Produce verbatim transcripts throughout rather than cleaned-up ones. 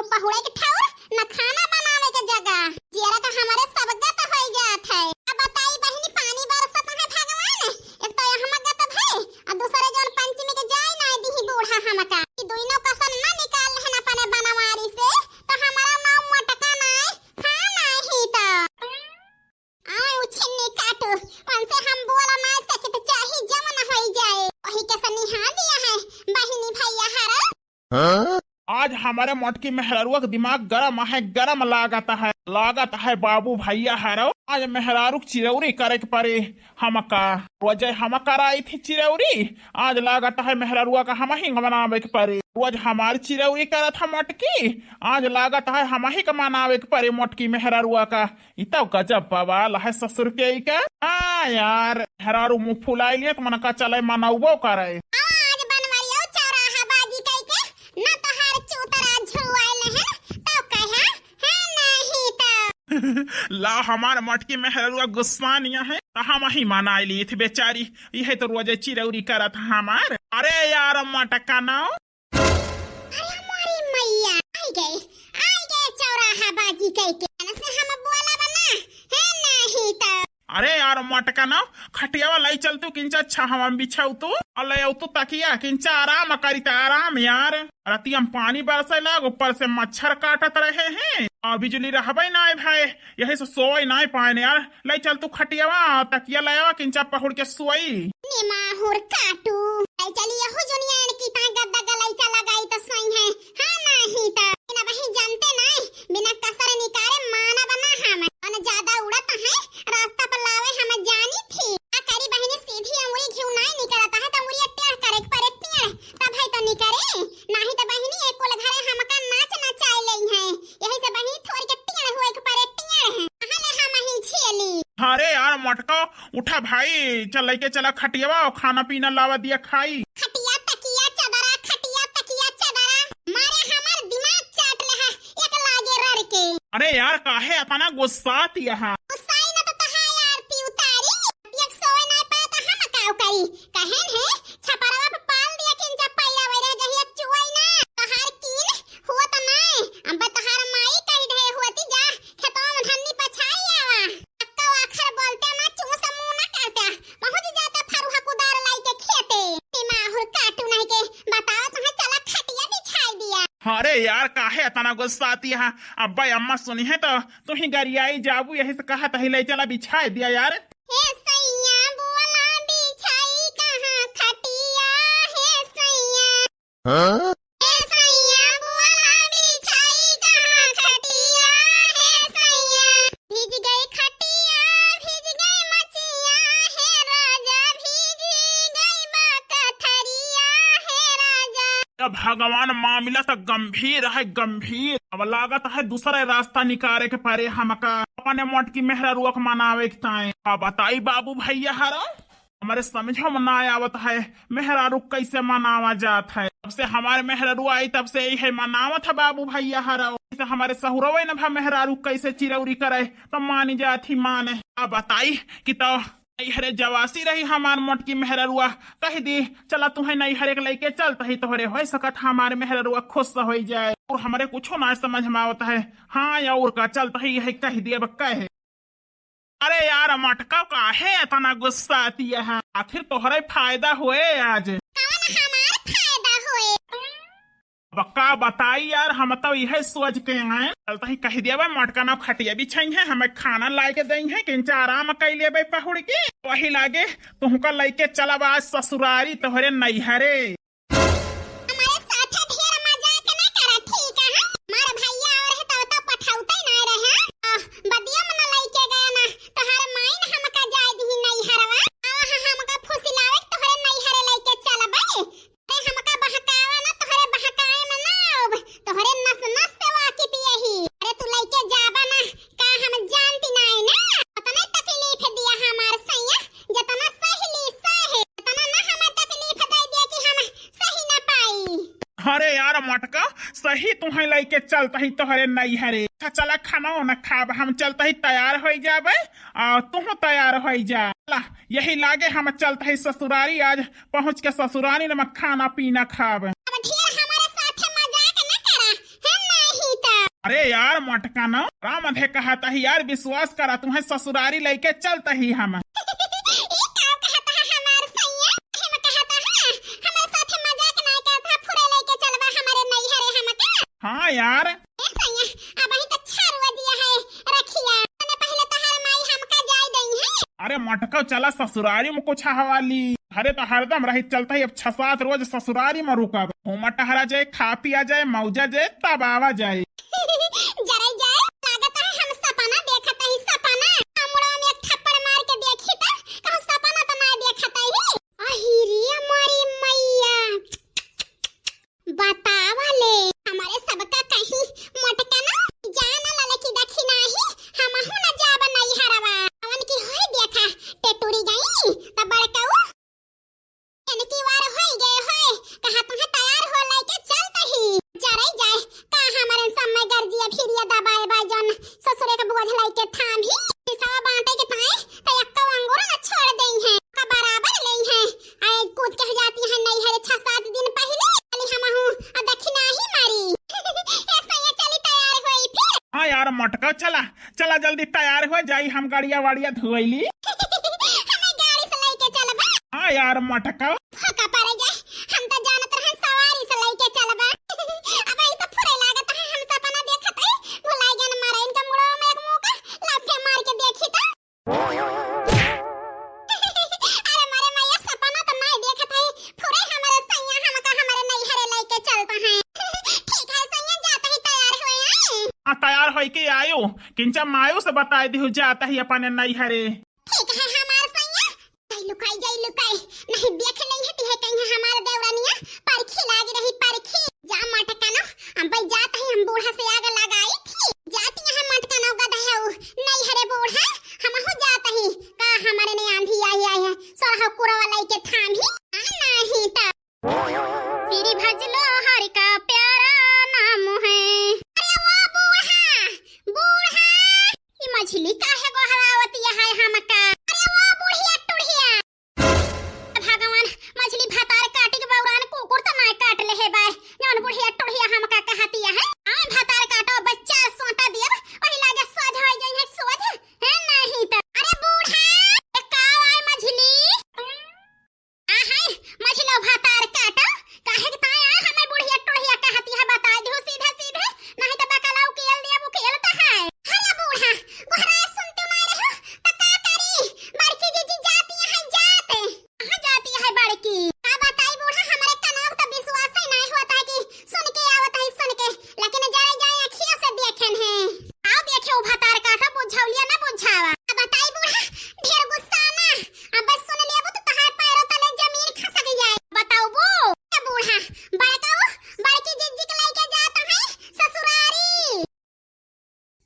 पहुड़े के ठौर, न खाना बनावे के जगह। जियरा तो हमरे सब गत होई जात है। अब बताई बहिनी, पानी बरसत है भगवान, एक तो यहाँ गत है, और दूसरे जौन पंचमी के जाए ना दीही बूढ़ा हमका। ई दुइनो कसर ना निकाल लेहन अपने बनवारी से, तो हमारा नाम मोटका नाय, हाँ नाहीं तो। आवे उछिन्नी काटू, उनसे हम बोला ना सकित, चाही जवन होई जाए। वही के सनिहा दिया है, बहिनी भैया हरा। आज हमरे मोटकी मेहरारुआ के दिमाग गरम है, गरम लागत है, लागत है बाबू भैया हरो। आज मेहरारू के चिरौरी करे के परे हमका। रोजे हम कराई थी चिरौरी, आज लागत है मेहरारुआ का हमही के बनावे के परे। रोज हमार चिरौरी करत है मोटकी, आज लागत है हमही के बनावे के परे मोटकी मेहरारुआ का। ई तो गजब बवाल है ससुर के ई का। हाँ यार, मेहरारू मुँह फुलाई लिए तो मन का चले मनौबो करे। आज बनवरियो चौराहा बाजी कई के, ना तोहार चूतरा झुरवाइल है, तो कहा है नहीं तो। ला हमार मोटकी मेहरारुआ गुस्सा निया है, तो हमही मनाई ली थी बेचारी, यही तो रोजे चिरौरी करत हमार। अरे यार मोटका ना, अरे हमारी मैया, आई गए, आई गए चौराहा बाजी कई के। से हम बोला बना, है नहीं तो। अरे यार मोटका ना, खटियावा लाई चल तू, किंचा छहवा में बिछाऊ तू, और ले आऊ तू तकिया, किंचा आराम करी त आराम यार। रतिया में पानी बरसे लाग, ऊपर से मच्छर काटत रहे हैं, और बिजली रहबे ना है भाई, यही से सोए ना पाए यार। ले चल तू खटियावा, तकिया ले आवा, किंचा पहुड़ के सोई। निमाहुर काटू। ले चली यहू जुनिया इनकी ता गद्दा गलैचा लगाई त सही है। हाँ नाही त। बिना वही जानते नहीं, बिना कसर निकारे मानब ना हम। अन ज्यादा उड़त है, रास्ता पर लावे हम जानी थी। आ करी बहिनी सीधी अंगुरी घिउ नहीं निकलता है, त अंगुरी टेढ़ करे के परे टेढ़, तब है तो निकरे। नाही त बहिनी एक कुल घरे हमका नाच नचाए लेई है। यही से बहिनी थोड़ी के टेढ़ हुए के परे टेढ़ है। अहले हम ही झेली। अरे यार मोटका, उठा भाई, चल लेके चला खटियावा और खाना पीना लावा दिया खाई। खटिया तकिया चदरा, खटिया तकिया चदरा, मारे हमार दिमाग चाट ले है, एक लागे रर के। अरे यार, काहे अतना गुस्सात यहाँ? गुस्साई न तो तहार आरती उतारी, एक सोए ना पाए तो हम काव करी? कहेन है, छपरवा पे पाल दिया किंचा पैरा वैरा जहिया चुआई ना, तहार कीन हुआ त नाय, अब तहार माई कही रहे हुआ ती जा, खेतवा में धन्नी पछाई आवा। अक्का आखर बोलते ना चूस मुंह ना करते, पहुंच जाता फरुहा कुदार लाई के खेते। ई माहुर काटू नहीं के, बताओ तुम्हें चला खटिया बिछाई दिया। अरे यार, काहे इतना गुस्साती है? अब्बा अम्मा सुनी है तो तू ही गरियाई जाबू, यही से कहा तही ले चला बिछाई दिया यार। हे सैया बोला बिछाई कहाँ खटिया, हे सैया। हाँ? ए सैया बोला बिछाई कहाँ खटिया, हे सैया। भीज गई खटिया, भीज गई मचिया, हे राजा, भीज गई बा कथरिया, हे राजा। अब भगवान, मामला तो गंभीर है, गंभीर। अब लागत है दूसरा रास्ता निकारे के परे हमका, अपने मोटकी मेहरारुआ के मनावे के ताए। अब बताई बाबू भैया हरा, हमरे समझो में ना आवत है, मेहरारू कैसे मनावा जात है। जब से हमारे मेहरारू आई, तब से यही मनावत है बाबू भैया हरा। जैसे हमारे सहुरवे न भा मेहरारू कैसे चिरौरी करे, तो मानी जात ही माने। अब बताई कि तो नैहरे जवासी रही हमार मोटकी मेहरारुआ, कह दी, "चला तुम्हें नैहरे के लेके चलत ही, तोहरे हो सकत हमारे मेहरारुआ खुश हो जाए।" और हमरे कुछो ना समझ में आवत है। हाँ, और का चलत ही, यही कह दी, अब कहे। अरे यार, मटका काहे इतना गुस्साती है? आखिर तोहरे फायदा होए आज। कौन हमार फायदा होए? अब का बताई यार, हम तो यह सोच के आए। चलत ही कह दिया बा, मटका ना खटिया बिछाई है, हमें खाना ला के दई है, किंचा आराम कर लेबे पहुड़ के। वही लागे तुहका लेके चलब आज ससुरारी तोहरे नैहरे। हमारे साथे ढेर मजाक ना करा, ठीक है? हमार भैया और है तब तो पठौते ना रहे, हाँ? आ, बदिया में ना लेके गया ना, तोहर माई ना हमका जाए दी नैहरवा। आवा हाँ, हमका फुसिलावे के तोहरे नैहरे लेके चलबे। ते हमका बहकावा ना, तोहरे बहकाए में ना आउब, तोहरे नस नस से वाकिफ यही। अरे तू लेके जाबा ना, का हम जानती नाई ना? उतने तकलीफ दिया हमार सैया, जितना सहेली सहे, उतना ना हमें तकलीफ दे दिया कि हम सही ना पाई। अरे यार मटका, सही तुहें लेके चलत ही तोहरे नैहरे। अच्छा चला खाना वाना खाब, हम चलत ही तैयार हो जाबे, आ तुम तैयार हो जा। चला, यही लागे हम चलत ही ससुरारी, आज पहुँच के ससुरारी में खाना पीना खाब। अब ढेर हमारे साथे मजाक न करा, है नहीं अरे यार मोटका ना, राम अधे कहत ही यार, विश्वास करा, तुहैं ससुरारी लइके चलत ही हम। ई का कहत है हमार सैया? हम कहत है, हमार साथे मजाक नाय करत है, फुरे लइके चलबा हमरे नैहरे हमका। हाँ यार। ए सैया, अबहीं तो छह रोजिया है रखिया, तने पहिले तोहार माई हमका जाए दई है। अरे मोटका चला ससुरारी में कुछ हवाली। अरे तो हरदम रही चलत ही, अब छह सात रोज ससुरारी में रुकब। घूमा टहरा जाए, खा पिया जाए, मौजा जाए, तब आवा जाए। जरई जाए, लागत है हम सपना देखत ही, सपना। मुड़वा में एक थप्पड़ मार के देखी त, कहूँ सपना तो ना देखत ही। अही रे मोरी मैया। बतावा ले, हमरे सबका कहीं मोटका ना जान ललकी दखिनाही, हमहू न जाब नैहरवा। अवन की होई देखा, टेटुरी गई, त बड़कऊ इनकी वार होई गए होए, कहा तुहैं तैयार हो लइके चलत ही। जरई जाए, का हमरे समय गर्जिया फिरिया दबाए बा जौन ससुरे के बोझ लइके थाम ही। हिस्सा बांटे के ताए, त एक्को अंगूर न छोड़ देई है, का बराबर लेई है। आए कूद के जाती है नैहर छह सात दिन पहिले, चली हमहू आ दखिनाही मारी। ए सैया चली तैयार होई फिर। हाँ यार मोटका चला, चला जल्दी तैयार हो जाई, हम गड़िया वड़िया धोइली। हमें गाड़ी से लइके चलबा? हाँ यार मोटका। फका परे जाए, हम तो जानत रहन सवारी से लइके चलबा। अबहीं तो फुरे लागत है, हम सपना देखत है, भुलाई गन मारे इनका मुड़वा में एक मुका लाफे मार के देखी तो। अरे मोरे मैया, सपना तो नाय देखत है, फुरे हमरे सैया हमका हमरे नैहरे लइके चलत है। ठीक है सैया, जात ही तैयार होए आए। हाँ, तैयार होई के आयो, किंचा मायो से बताए दिहु जात ही अपने नैहरे। ठीक है हमार सैया, जाई लुकाई, जाई लुकाई, नहीं देख लेई है तिहे कहीं हमार देवरनिया, परखी लाग रही परखी। जा मोटका ना, हम भाई जात ही, हम बूढ़ा से आग लगाई थी। जाती है मोटका ना गधा है उ, नैहरे बूढ़ा, हमहू जात ही। का हमरे ने आंधी आई आई है, सोरहा कुरवा लइके थाम ही, आ नहीं त। श्री भजलो हरि का प्यारा नाम है। अरे वो बूढ़ा, बूढ़ा, ई मझली काहे गोहरावत है हमका? अरे वो बुढ़िया टुढ़िया। भगवान, मझली भतार काटी के बौरान कुकुर त नाय काट लेहे बाय, जौन बुढ़िया टुढ़िया हमका कहतिया है। आए भतार काटो, बच्चा सोटा दियब, वही लागे सोझ होई जइहे सोझ, है नहीं त। अरे बूढ़ा, ए का आए मझली? आ हाय, मझिलो भतार काटो, काहे के ताय आए हमें बुढ़िया टुढ़िया कहतिया है, बताई दिहु सीधे सीधे, नहीं त बकला उकेल दिया, उकेल त है। अरे बूढ़ा, गोहराए सुनते मारे हो, त का करी? बड़की जीजी जाती है, जात। कहाँ जाती है बड़की? का बताई बूढ़ा, हमरे कनवा के तो विश्वास ही नहीं होता है कि सुन के आवत है, सुन के, लेकिन जाए जाए अखिया से देखेन है। आओ देखे उ भतार काटा बुझौलिया ना बुझावा। का बताई बूढ़ा, ढेर गुस्सा ना, अब बस सुन लेबू तो तोहार पैरों तले जमीन खसक जाए। बताऊबू? ए बूढ़ा, बड़काऊ, बड़की जिज्जी के लइके जात है ससुरारी।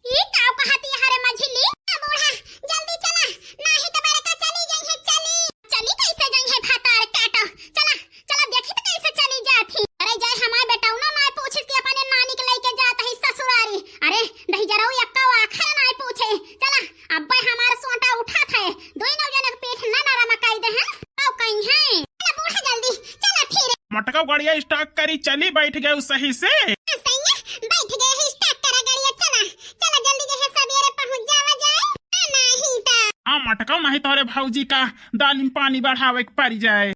ई काऊ कहती है रे मझिली? ए बूढ़ा, जल्दी चला, नाही तो बड़का चली गई है, चली। चली कैसे गई है भतार काटो? चला, चला देखी तो कैसे चली जात ही। अरे जय हमार बेटौनो ना पूछिस कि अपने नानी के लइके जात ही ससुरारी। अरे दहिजरऊ एक्का आखर ना पूछे। चला, अब्बे हमार सोटा उठात है, दोई नौ जनक पीठ ना नरम कई दे हैं। आओ कहीं है। चला बूढ़ा जल्दी, चला फिर। मटका गड़िया start करी, चली बैठ गए सही से। हाँ सैया, बैठ गए हैं, start करा गड़िया, चला, चला जल्दी जहे सबेरे पहुँच जावा जाए। हाँ, नाही ता। हाँ मटका, नहीं तोरे भौजी का दाल में पानी बढ़ावे के पड़ जाए।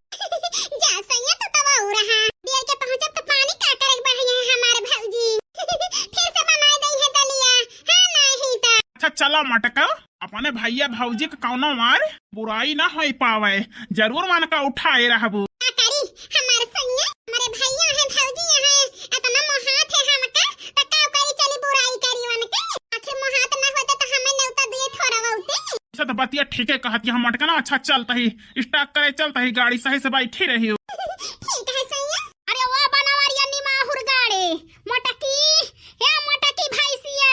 जा सैया, तो तब और रहा। देर के पहुँचब तो पानी का करे के बढ़िया है हमारे भौजी। फिर से बनाए दई है दलिया। हाँ, नाही ता। अच्छा चला मटका, अपने भैया भौजी के कौनो मार बुराई ना होई पावे, जरूर मन का उठाए रहबू। का करी हमार सैया, हमारे भैया है, भौजी है, इतना मोहात है हमका, त का करी, चली बुराई करी उनके। आखिर मोहात ना होते तो हमें नेवता दिए थोड़ा बहुते। से तो बतिया ठीके कहत है मटका ना। अच्छा चलत ही, start करे चलत ही गाड़ी, सही से बैठी रही हो। ठीक है सैया। अरे वो बनवरिया निमाहुर गाड़े, मोटकी, ए मोटकी भैंसिया।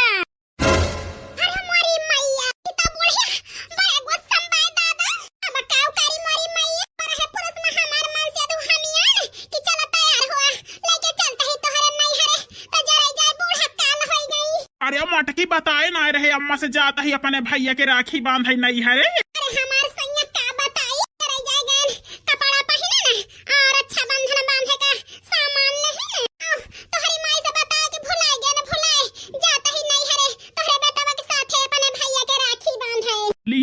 अरे मोरी मैया, ई त बुढ़िया बड़े गुस्सा में बाय दादा। अब काऊ करी मोरी मैया, पर है पुरुष में हमार मन से दू हमियान कि चला तैयार हुआ, लेके चलत ही तोहरे नैहरे, त जराई जाए बूढ़ा काल होई गई। अरे मटकी बताए ना रहे अम्मा से जात ही अपने भैया के राखी बांधे नैहरे। अरे हमार सैया का बताई, जराई जाए गए कपड़ा पहिने ना और रक्षाबंधन बांधे का सामान नहीं ना। आह, तोहरी माई से बताए कि भुलाए गए ना, भुलाए जात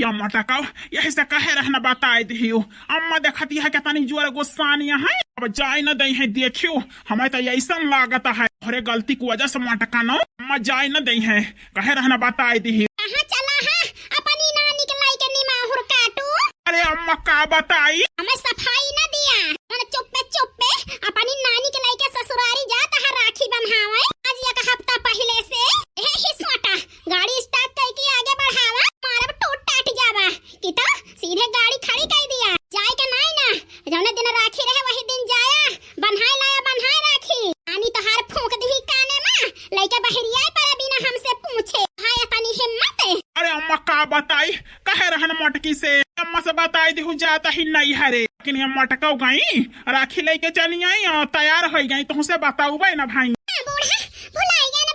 या मोटका, यही से कहे रहना बताई दिहियो। अम्मा देखती है कितनी जोर गुस्सानिया है, अब जाए न दई है। देखियो, हमें तो ऐसा लागत है, तोहरे गलती की वजह से मोटका न, अम्मा जाए न दई है, कहे रहना बताई दिहियो। कहाँ चला है अपनी नानी के लाई के निमाहुर काटू? अरे अम्मा का बताई? हमें सफाई न दिया, मन चुप्पे चुप्पे अपनी नानी के लाई के ससुरारी जात है राखी बन्हावे। आज एक हफ्ता पहले से यही सोटा गाड़ी स्टार्ट करके आगे बढ़ावा, मारब टूट टाट जावा। कि तो सीधे गाड़ी खड़ी कर दिया, जाए के नाई ना, जौने दिन राखी रहे वही दिन जाया, बन्हाए लाया बन्हाए राखी। आनी तोहार फूंक दिही काने में, लइके बहरिया पर बिना हमसे पूछे। हाय तनी हिम्मत। अरे अम्मा का बताई, कहे रहन मोटकी से, अम्मा से बताई दिहु जाता ही नहीं हरे, लेकिन ये मोटका गई राखी लेके चली आई और तैयार हो गई, तुमसे बताऊ ना भाई। हाँ, बूढ़ा भुलाई गया